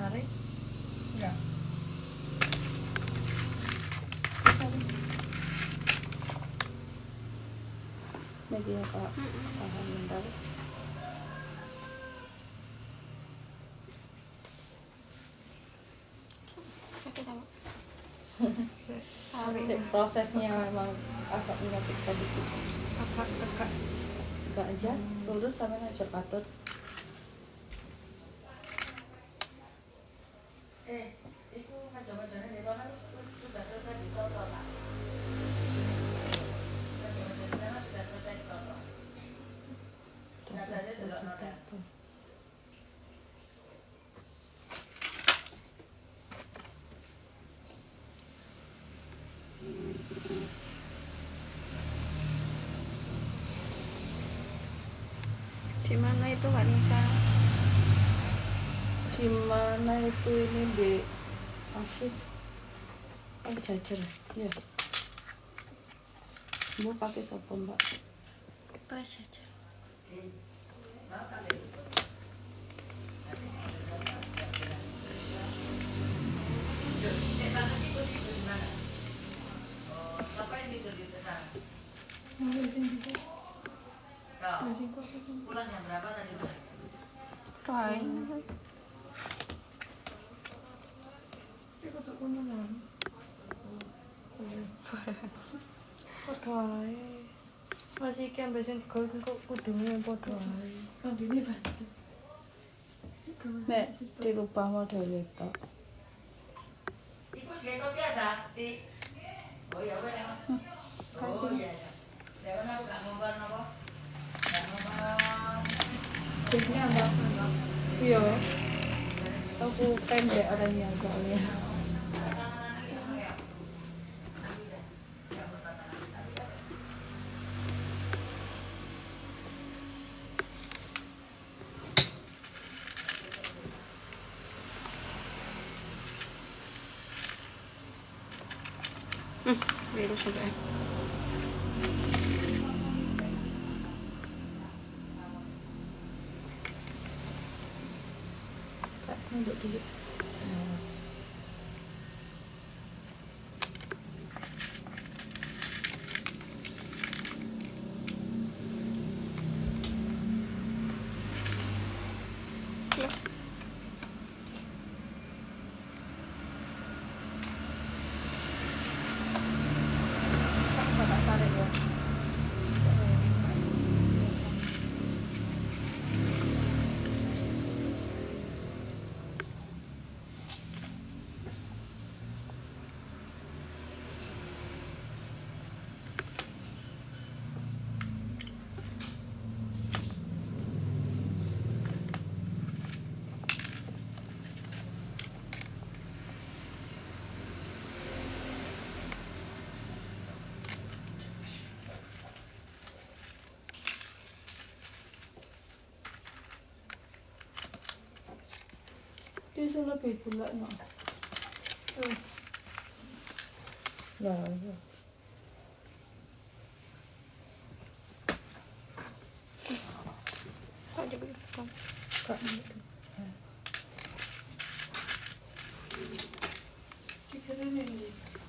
Menarik. Enggak. Media Kak. Tahan bentar. Sakit apa? Prosesnya memang agak menyakitkan dikit. Agak tegak. Tegak aja, lurus sama ngajak patut. Itu meja-mejanya di kono sudah selesai ditoto, Pak. Meja-meja di sana sudah selesai ditoto. Katanya delok nota. Di mana itu Kak Nisa? Di mana itu ini di Pakis? Oh, jajar. Iya. Mau pakai siapa, Mbak? Pakai jajar. Siapa yang tidur di sana? Pulang jam berapa tadi, Mbak? Roy. Padha ae. Masih iki ambek sing gol kok kudunge padha ae. Lambene banget. Nek dirubah modele tok. Iku sing kopi ada, Ti. Oh ya wes. Oh iya. Ya kan aku gak ngomong apa? Gak ngomong. Biasanya apa? Iya. Aku pendek orangnya soalnya. Biru sampai. Kak, nunduk dulu. Kak, tarik ya. Itu lebih bulat no. Lah, iya. Kok jadi begitu? Kak,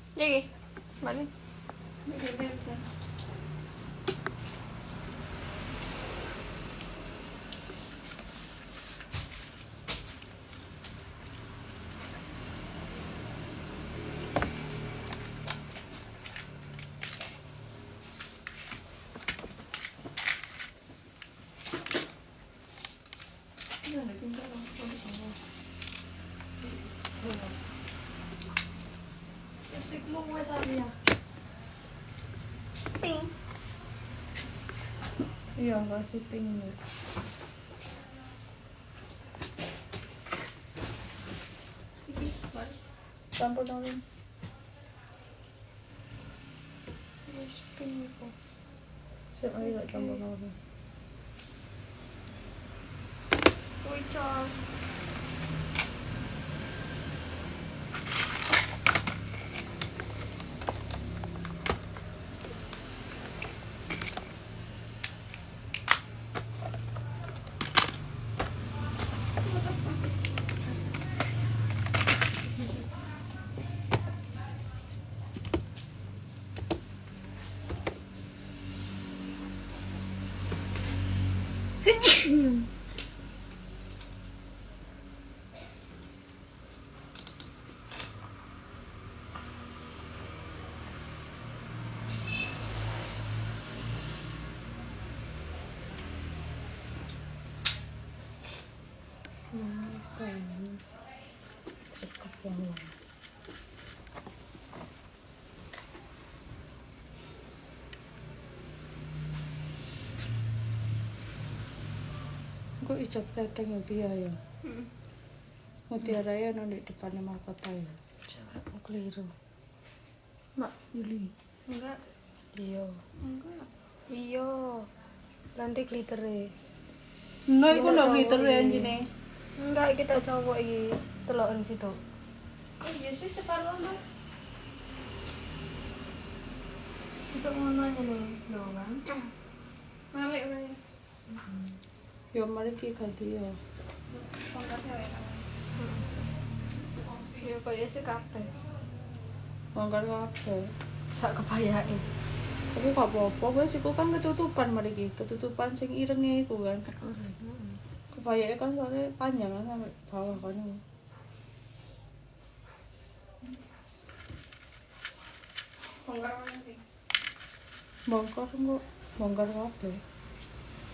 Iki, balik. Pink. Iya, masih pink. Iki, balik. Campur dong. Wis pink iku. Siap ayo tak campur dong. Kuwi cor. Kok ijab treteng ya piye ya? Heeh. Mutiara ya nang di depannya mahkota ya. Coba keliru. Mbak Yuli. Enggak. Iya. Enggak. Iya. Lantik glitere. No, iku lho glitter ya anjine. Enggak, kita cowok iki teloken situ. Oh iya sih separuh lah. Situ ngono ngene lho kan. Malik berarti. Ya mari ki ganti ya. Bongkar cewek. Ya kok ya sih kabeh. Bongkar kabeh. Sak kebayake. Tapi gak apa-apa, wis iku kan ketutupan mari ki, ketutupan sing irenge iku kan. Kebayake kan soalnya panjang kan sampai bawah kan. Bongkar mana sih? Bongkar kok, bongkar kabeh.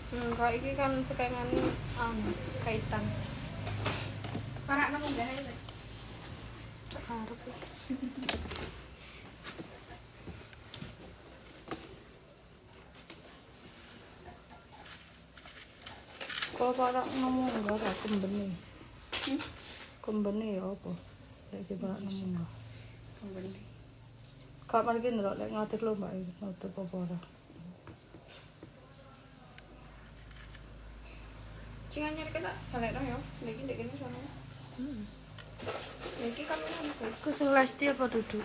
Enggak, iki kan sekengane anu kaitan. Parak nang munggah ae. Tak arep wis. Kok parak nang munggah ra kembene. Kembene ya apa? Lek iki parak nang munggah. Kembene. Kak mari ki ndelok lek ngadeg lho Mbak nutup apa ora. Sing anyar iki tak balekno ya. Niki ndek kene sono. Heeh. Niki kan ngono guys. Ku sing lesti apa duduk?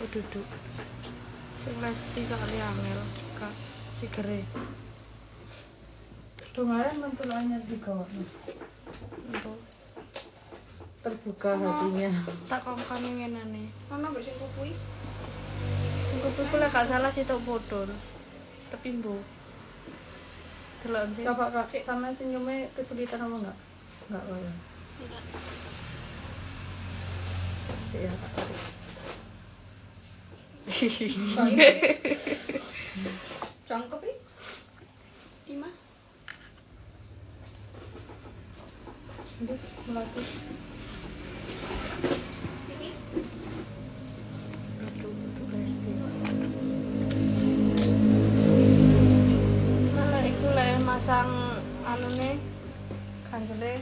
Oh duduk. Sing lesti soalnya angel, Kak. Sigere. Dongaren mentul anyar digawakno. Untuk Terbuka hatinya. tak kongkon ngenane. Ono mbek sing kuwi. Sing kupu lek gak salah sitok bodol. Tapi mbo. Deloken sih. Coba Kak, sama senyumnya kesulitan apa enggak? Enggak kok ya. Enggak. Iya, Kak. Kok iki? Cangkep iki. Lima. Ndek, melatih. Iki. Iku kudu lesti. Malah iku lek masang anune kansele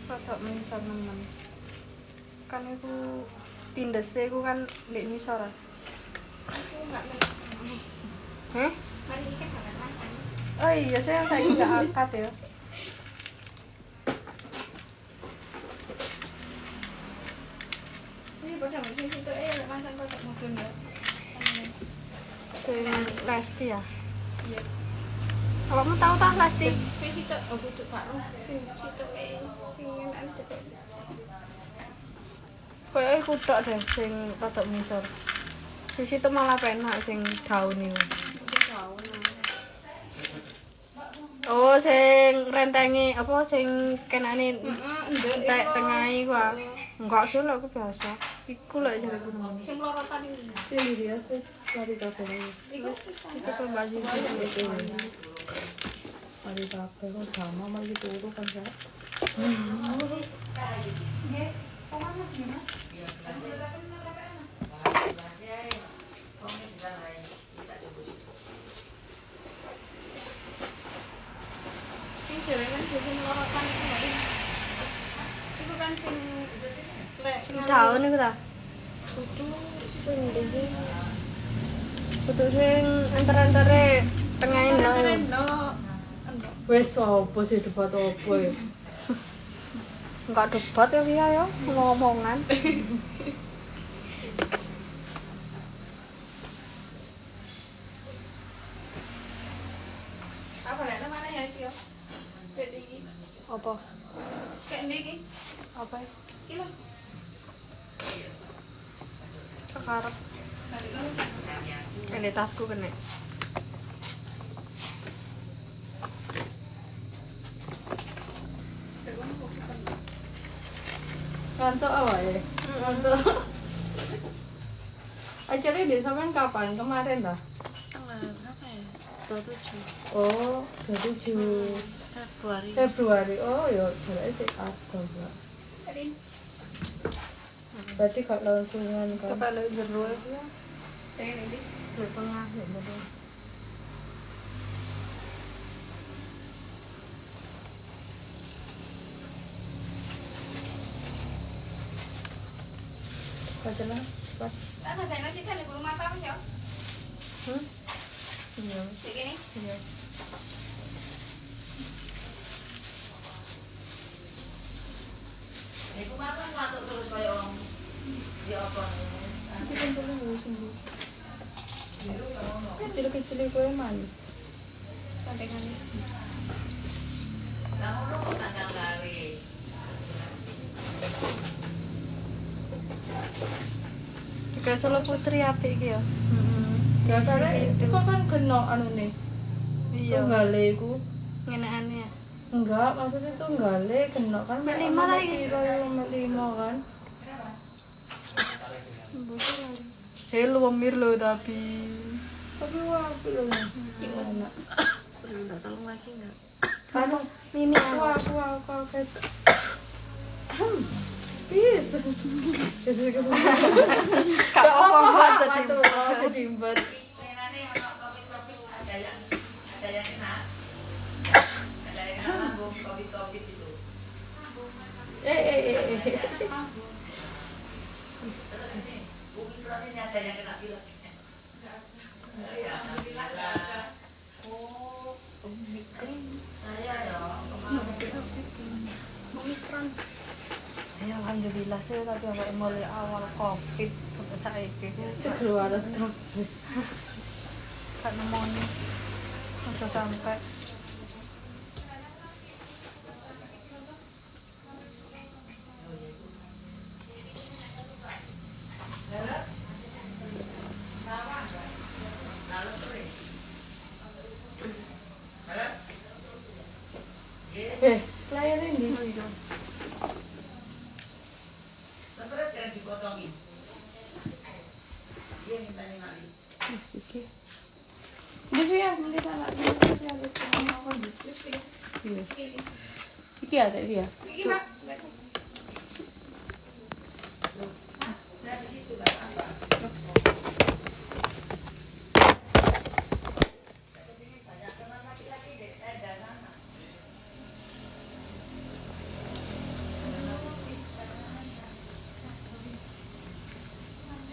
rada mengisor nemen. Kan iku tindese iku kan ndek ngisor. Aku enggak masang. Heh? Mari kita gak masang. Oh iya, saya saiki gak angkat ya. Ini padha mbek sing situ lek masang kok mudun ya. Sing Lesti ya. Iya. Awakmu tahu ta Lesti? Sing situ oh kudu gak roh. Sing situ sing enakan deket. Koyoke iku tok deh sing rada ngisor. Sing situ malah penak sing daun iku. Mungkin daun. Oh, sing rentenge apa sing kenane Heeh, ndek entek tengahe iku ah. Enggak sih lek aku biasa. Iku lek jareku nang. Sing lorotan iki. Sing dirias wis mari kabeh. Iku pisan. Iku kan Mbak Siti. Mari kabeh kok drama mari turu kan, Kak. Nggih. Omah gimana? Iya, gelasnya. Gelasnya ae. Wong bisa ae. Tak tunggu. Sing jere kan biasa lorotan iku lho. Iku kan sing lek Sing daun iku ta? Kudu Sing ndi sih? Kudu sing antar-antare tengahe ndok. Endok. Endok. Wis opo sih debat opo ya? Enggak debat ya Via ya, ngomong-ngomongan. Apa lek mana ya iki yo? Kayak iki. Apa? Kayak ndi iki? Apa? Iki lho. Kekarep. Balik lho. Ini tasku kena. Ngantuk awake. Ngantuk. Acaranya di sampean kapan? Kemarin lah. Tanggal berapa ya? 27. Oh, 27 Februari. Februari. Oh, ya jaraknya sih ada, Mbak. Berarti gak langsungan kan? Coba lek jero iku ya. Di tengah ya jero. Baca lah, cepat. Hmm? Iya. Iya. Iku makan ngantuk terus kaya wong ya apa Iki pentole lho sing ndi? Kecil-kecil iku manis. Lah ngono kok tanggal gawe. Kayak Solo Putri apik iki ya. Heeh. Biasane iku kan kena anune. Iya. Tunggale iku. Ngenekane ya. Enggak, maksudnya tunggale kena kan. Mek lima lah iki. Piro yo mek lima kan. Hello wemir lho tapi. Tapi wah apik lho. Enak. Udah minta tolong lagi enggak? Anu, Mimi aku kaget. Pis. Gak apa-apa aja di. Dimbet. Pengenane ono kopi-kopi ada yang enak. Ada yang enak lambung kopi-kopi itu. Eh. Terus ini Omikron ini ada yang kena pilek. Ya, alhamdulillah. Oh, Omikron. Saya ya kemarin Omikron. Ya alhamdulillah sih tapi awake mulai awal Covid sampai saiki. Seger waras kabeh. Gak nemoni. Aja sampai. Slayer ini. Oh iya. Sebenarnya keren dipotongin. Dia minta nih mali. Iki. Iki ya, mending anak iki ya, Iya. Iki ya, Teh ya. Iki, Pak. Nah di situ kan apa? Banyak teman laki-laki di tenda sana.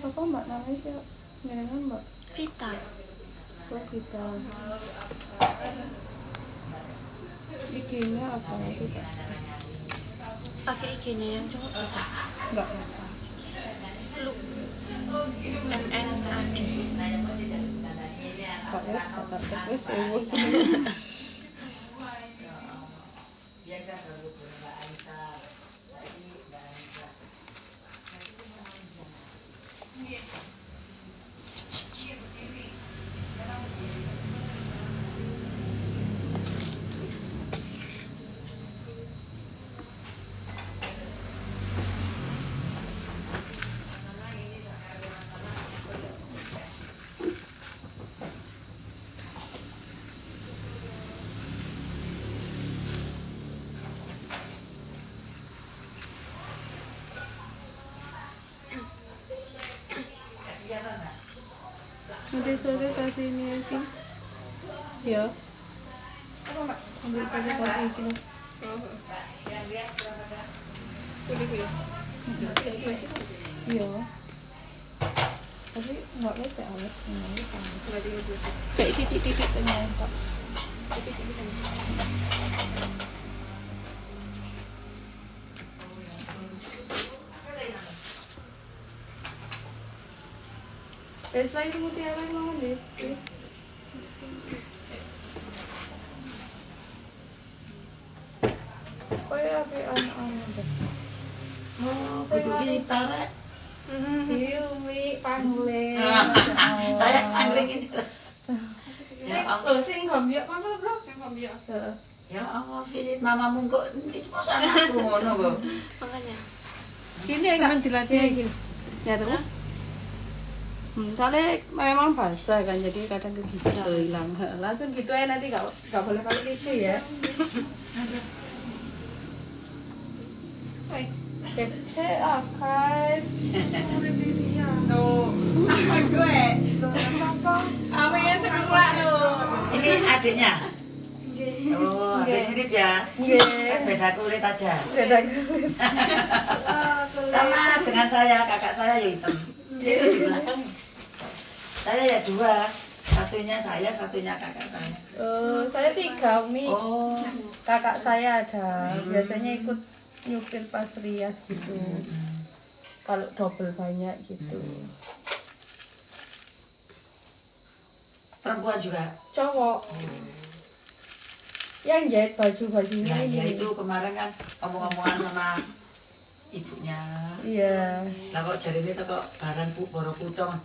Siapa Mbak namanya sih? Jenengan Mbak. Vita. Oh, kita. IG-nya apa kita? Pakai IG-nya yang cowok bisa. Enggak apa. Lu M N A D. Kak wes, kata wes emosi. Dia kan baru Mbak Aisyah. Lagi Mbak Aisyah. Nanti sore kasih ini aja. Ya. Apa, Mbak? Ambil kasih kasih ini. Iya. Tapi enggak bisa awet, enggak bisa. Kayak titik-titik tengah, Pak. Wes lagi mutiara mau deh. Kayak apa anu deh. Oh, kudu kita rek. Iya, pangling. Saya pangling ini. Ya Allah, sing gambyak masa bro, sing gambyak. Heeh. Ya Allah, Philip, mamamu kok iki mos anakku ngono kok. Makanya. Gini ya kak, dilatih. Gini. Ya tuh. Soalnya memang basah kan, jadi kadang kegigit tuh hilang. Langsung gitu aja, nanti nggak boleh pakai tisu ya. Kece guys. Tuh. Apa gue? Apa yang sekolah tuh? Ini adiknya. Oh, hampir mirip ya. Nggih. Beda kulit aja. Beda kulit. Sama dengan saya, kakak saya ya hitam. Itu di belakang. Saya ya dua. Satunya saya, satunya kakak saya. Oh, saya tiga, Umi. Oh. Kakak saya ada. Biasanya ikut nyupir pas rias gitu. Kalau double banyak gitu. Perempuan juga. Cowok. Yang jahit baju-bajunya Nah, ini. ya itu kemarin kan ngomong-ngomongan sama ibunya. Iya. Lah kok jarine teko barang bu boro kutong.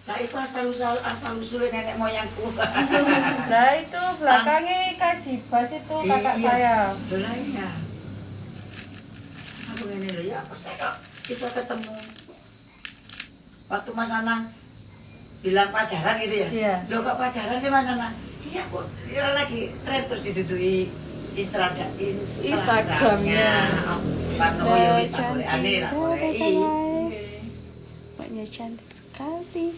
Lah itu asal usul asal usulnya nenek moyangku. Nah itu belakangnya Kajibas itu kakak Iya. saya. Lho lah iya. Aku ngene lho ya apa saya kok bisa ketemu. Waktu Mas Anang bilang pacaran gitu ya. Iya. Loh kok pacaran sih Mas Anang? Iya kok dia lagi tren terus didudui Instagramnya. Pano ya wis tak boleh aneh tak boleh. Guys. Mbaknya cantik sekali.